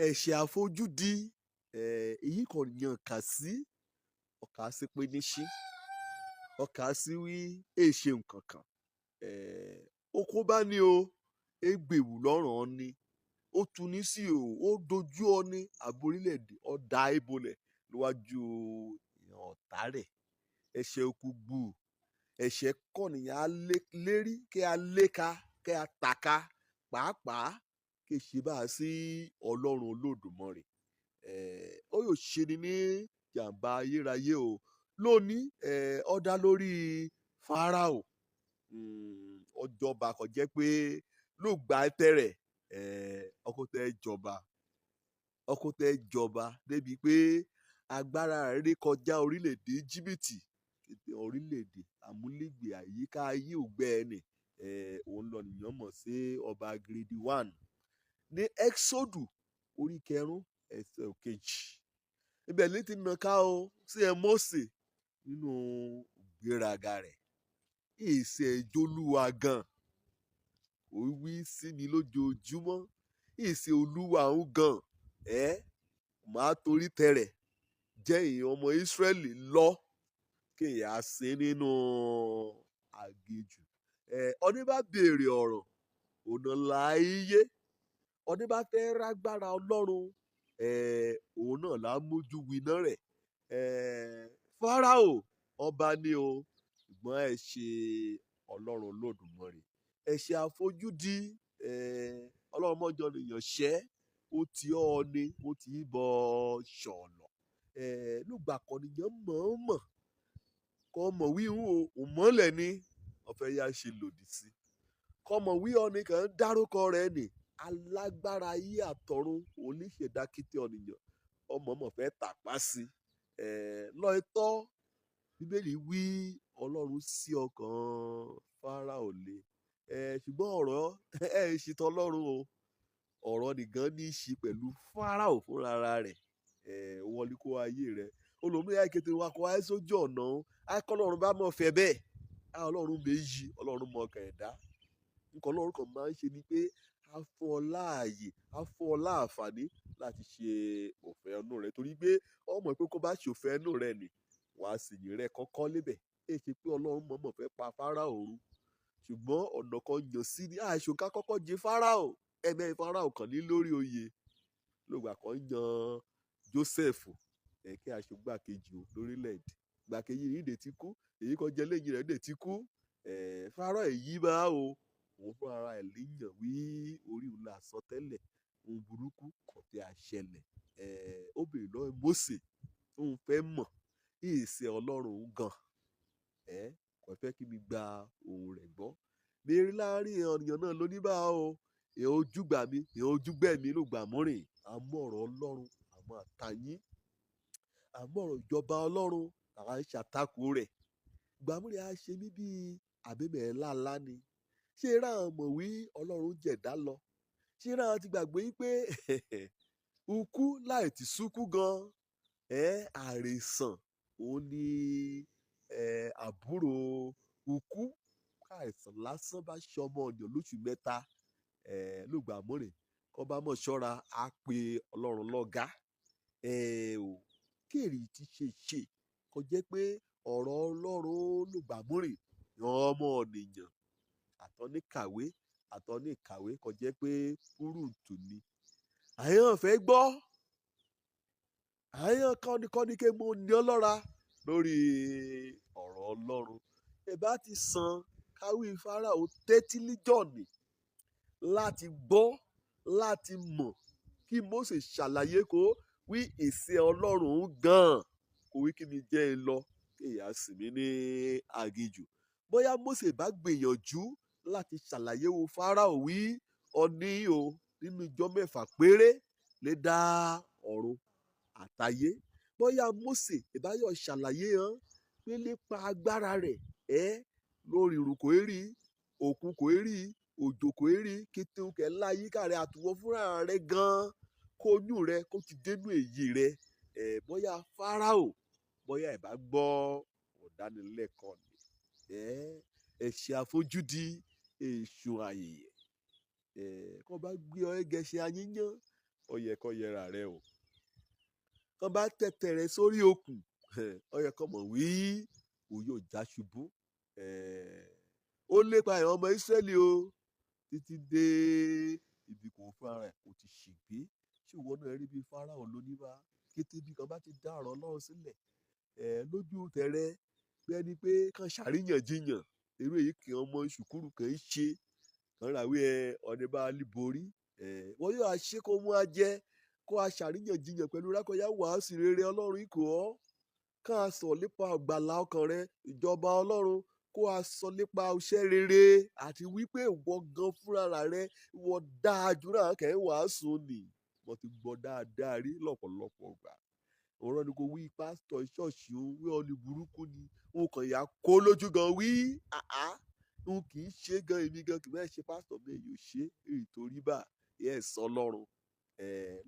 Ẹ̀ṣẹ̀ àfojúdi, èyí kò yàn kà sí ọkà sí pé níṣí ọkà sí wí èṣe nǹkan kan. Ó kó bá ní o, égbèwù lọ́rùn ọ ni, ó tu ní sí o, ó dojú ọ ní àbò orílẹ̀-èdè ọ̀dà ìbolẹ̀ níwájú ọ̀tá rẹ̀. Ẹ̀ṣẹ̀ òkú gbù, ẹ̀ṣẹ̀ kọ̀nìyàn á lérí kí a léka kí a tàka, pàápàá kí ṣe bá a sí Ọlọ́run Olódùmarè. Ó yóò ṣe ni ní jàǹbá ayérayé o. Lónìí, ó dá lórí Fáráò. Ọjọba kò jẹ́ pé ló gba tẹ̀rẹ̀, ọkọ tẹ́ jọba, ọkọ tẹ́ jọba débi pé agbára rẹ̀ rí kọjá orílẹ̀-èdè Íjíbítì, orílẹ̀-èdè àmúlégbè àyíká ayé ògbẹ́ ẹni. Òun lọ nìyàn mọ̀ sí ọba grade one. Ní Ẹ́xódù orí 5 ẹsẹ̀ 2, ibẹ̀ ní ti nàka o sí ẹ Mósè nínú ìgbéraga rẹ̀. Ìṣe ìjọlúwa gan, ó wí sí mi lójoojúmọ́, ìṣe Olúwa ń gan, ẹ máa torí tẹrẹ̀ jẹ́ ìyẹn ọmọ Ísírẹ́lì lọ kí ìyá sí nínú aginjù. Ọní bá béèrè ọ̀rọ̀ ọ̀nà láàyè, ọní bá fẹ́ rágbára Ọlọ́run, òun náà là á mójú winá rẹ̀. Fáráò ọba ni o, ṣùgbọ́n ẹ ṣe Ọlọ́run Olódùmarè. Ẹ̀ṣẹ̀ àfojúdi, Ọlọ́run mọ́jọ nìyàn ṣẹ́, ó ti ọ́ ni, ó ti bọ́ ṣọ̀lọ̀. Lùgbà kan nìyàn mọ̀ọ́mọ̀ kọ́ mọ̀ wíhun o, òmọ́lẹ̀ ni ọ̀fẹ́ yá ṣe lòdì sí. Kọ́ mọ̀ wí ọ ni kàn ń dárúkọ rẹ̀ nì, alágbára ayé àtọ̀run oníṣẹ̀dá kété ọ̀nìyàn, ọmọ mọ̀ fẹ́ tàpá sí. Lọ́ọ̀tọ́ Bíbélì wí Ọlọ́run sí ọkàn Fáráò le. Ṣùgbọ́n ọ̀rọ̀ ẹ ṣe tọlọ́run o, ọ̀rọ̀ nìkan ní í ṣe pẹ̀lú Fáráò fúnra rẹ̀. Wọlé kó ayé rẹ̀. Olùmúyà kété wa kó ayé sójú ọ̀nà, akọ́ Ọlọ́run bá mọ̀ fẹ́ bẹ́ẹ̀. Á Ọlọ́run méjì, Ọlọ́run mọ̀ ọkàn ẹ̀dá. Nǹkan Ọlọ́run kan máa ń ṣe ni pé á fún ọ láàyè, á fún ọ láàfàní láti ṣe òfin ẹnu rẹ, torí pé ọ mọ̀ pé kó bá ṣe òfin ẹnu rẹ nì, wàá sì yìn rẹ kọ́kọ́ lébẹ̀. Èyí ṣe pé Ọlọ́run mọ̀ọ́mọ̀ fẹ́ pa Fáráò run, ṣùgbọ́n ọ̀nà kan yàn sí ní àìsàn ká kọ́kọ́ jẹ Fáráò. Ẹ̀mẹ́ Fáráò kàn ní lórí oyè lóògbà kan yan Jósẹ́fù kí aṣọ gbàkejì o lórílẹ̀‐èdè. Gbàkejì yìí dè ti kú, èyí kan jẹ lẹ́yìn rẹ̀ dè ti kú. Fáráò èyí bá o, òun fún ara ẹ̀ léyàn wí orí òun là sọ tẹ́lẹ̀, ohun burúkú kò fi àṣẹlẹ̀. Ó béèrè lọ́wọ́ Mósè, òun fẹ́ mọ̀ ìṣe Ọlọ́run gan, kò fẹ́ kí mi gba ohun rẹ̀ gbọ́. Béèrè láàrin ọ̀nìyàn náà ló ní bá o, èèyàn ojúgbà mi, èèyàn ojúgbẹ́ mi ló gbà múrìn. Àmọ́ ọ̀rọ̀ Ọlọ́run, àmọ́ àtàyín, àmọ́ ọ̀rọ̀ ìjọba Ọlọ́run, àwa ń ṣàtakò rẹ̀. Gbàmúrìn á ṣe mí bíi àbẹ̀mẹ̀ ńláńlá ni. Ṣé ra àwọn mọ̀ wí Ọlọ́run jẹ̀dá lọ? Ṣé ra àwọn ti gbàgbé pé ukú láì tí súnkú gan, àrèsàn òun ni àbúrò ukú. Káàìsàn lásán bá ṣe ọmọ ọ̀yàn lóṣù mẹ́ta, lùgbàmúrìn kọ́ bá mọ̀ ṣọ́ra, á pe Ọlọ́run lọ́gá. Ò kéèrè tí ṣe ṣe kò jẹ́ pé ọ̀rọ̀ Ọlọ́run lùgbàmúrìn ọmọ ọ̀nìyàn àtọ́níkàwé àtọ́níkàwé kò jẹ́ pé kúrúǹtù ni. Àyàn fẹ́ gbọ́, àyàn kọ́nikọ́ni ké mo ní ọ lọ́ra lórí ọ̀rọ̀ Ọlọ́run. Ẹ bá ti san káwí Fáráò tẹ́tí líjọ̀nì láti gbọ́, láti mọ̀ kí Mósè ṣàlàyé kó wí ìṣe Ọlọ́run gan, kó wí kí mi jẹ́ ẹ lọ kí ìyá sì mí ní aginjù. Bóyá Mósè bá gbìyànjú láti ṣàlàyé wo Fáráò wí ọní o nínú ìjọ mẹ́fà péré lè dá ọ̀run àtayé. Bóyá Mósè ìbáyọ̀ ṣàlàyé hàn pé nípa agbára rẹ̀ lórí ìrù kò rí, òkun kò rí, òjò kò rí, kété òkè láyíká rẹ̀ àtúwọ́ fúnra rẹ̀ gan, kó oyún rẹ̀ kó ti dénú èyí rẹ̀. Bóyá Fáráò bóyá ìbá gbọ́ ọ̀dánilẹ́kọ̀ọ́ ni. Ẹ̀ṣẹ̀ àfojúdi èṣù àyè. Kó bá gbé ọ gẹṣẹ ayíyán, ó yẹ kó yẹra rẹ o. Kó bá tẹ̀tẹ̀ rẹ sórí okùn, ó yẹ kó mọ̀ wí òun yóò já ṣubú. Ó lépa àwọn ọmọ Ísírẹ́lì o títí dé ibi kò fún ara ẹ̀ kò ti ṣègbé. Ṣé ìwọ náà rí bí Fáráò lóní bá kété bí kan bá ti dá ọ̀rọ̀ Ọlọ́run sílẹ̀ lójú tẹ̀rẹ̀ bí ẹni pé kàn ṣàríyànjiyàn, irú èyí kì ọmọ ìṣùkúrù kàn ń ṣe kàn ràwé ẹ ọ̀nì bá a lè borí. Wọ́n yóò ṣe kó mú a jẹ kó a ṣàríyànjiyàn pẹ̀lú rákọ̀yà wàásù rere Ọlọ́run ikò ọ́, kàn á sọ nípa ọ̀gbàlà ọkàn rẹ, ìjọba Ọlọ́run, kó a sọ nípa iṣẹ́ rere àti wípé ìwọ gan fúnra rẹ ìwọ dáa jù náà kẹ́ ń wàásù nì. Mo ti gbọ́ dáadáa rí lọ́pọ̀lọpọ̀ gbà. Ọ̀rọ̀ ni kò wí pásítọ̀ ṣọ́ọ̀ṣì òun wí ọ́ ní burúkú ni òun kàn yà kó lójú gan wí àá òun kì í ṣe gan, èmi gan kì í bẹ́ẹ̀ ṣe pásítọ̀ mi èyí ò ṣe èyí torí bá ẹ̀ sọ Ọlọ́run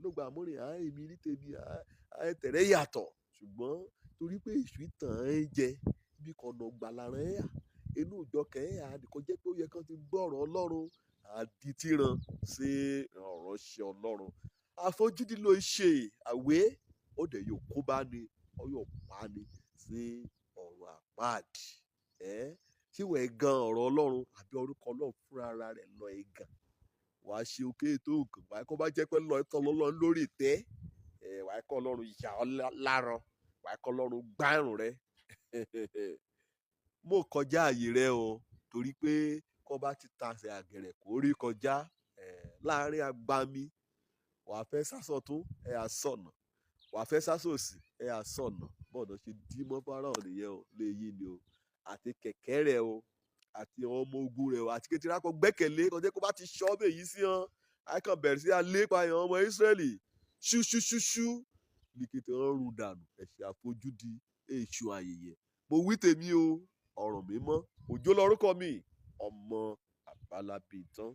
ló gba àmúrìn à èmi ní tèmi à tẹ̀rẹ̀ yàtọ̀, ṣùgbọ́n torí pé èṣù tàn án jẹ ibi kan ọ̀nà gbàlà rẹ̀ yà inú ìjọ kẹ́hìn àdìkọ́ jẹ́ pé ó yẹ kán ti gbọ́ ọ̀rọ̀ Ọlọ́run àdìtíran sí ọ̀rọ̀ ṣe Ọlọ́run. Àfojúdi ló ṣe àwé ó dẹ̀ yóò kó bá ní ó yóò pa ní sí ọ̀run àpáàdì. Ṣé ìwọ gan ọ̀rọ̀ Ọlọ́run àbí orúkọ Ọlọ́run fúnra rẹ̀ lọ ẹ̀ gan? Wàá ṣe òkè tó nǹkan wàá kó bá jẹ́ pé lọ ẹ̀tọ́ Ọlọ́run lórí ìtẹ́, wàá kọ́ Ọlọ́run yà ọ́ lárọ, wàá kọ́ Ọlọ́run gbárùn rẹ. Mo kọjá àyè rẹ o, torí pé kó bá ti tasẹ̀ àgẹ̀rẹ̀ kó rí kọjá láàrin agbami, wàá fẹ́ sásọ̀tún ẹ̀ àsọ̀nà, wàá fẹ́ sásòsì ẹ̀ àsọ̀nà. Bọ́ọ̀dọ̀ ṣe dí mọ́ Fáráò nìyẹn o, lè yí ni o àti kẹ̀kẹ́ rẹ̀ o àti ọmọ ogun rẹ̀ o àti kékeré akọ gbẹ́kẹ̀lé kọjá kó bá ti ṣọ́ bẹ́ẹ̀ yìí sí hàn àìkàn bẹ̀rẹ̀ sí alépa àwọn ọmọ Ísírẹ́lì ṣúṣúṣúṣú ní kété wọn run dànù. Ẹ̀ṣẹ̀ àfojúdi èṣù àyèyẹ. Mo wí tèmi o, ọ̀ràn mímọ́ òjò lórúkọ mi, ọmọ àbálábí tán.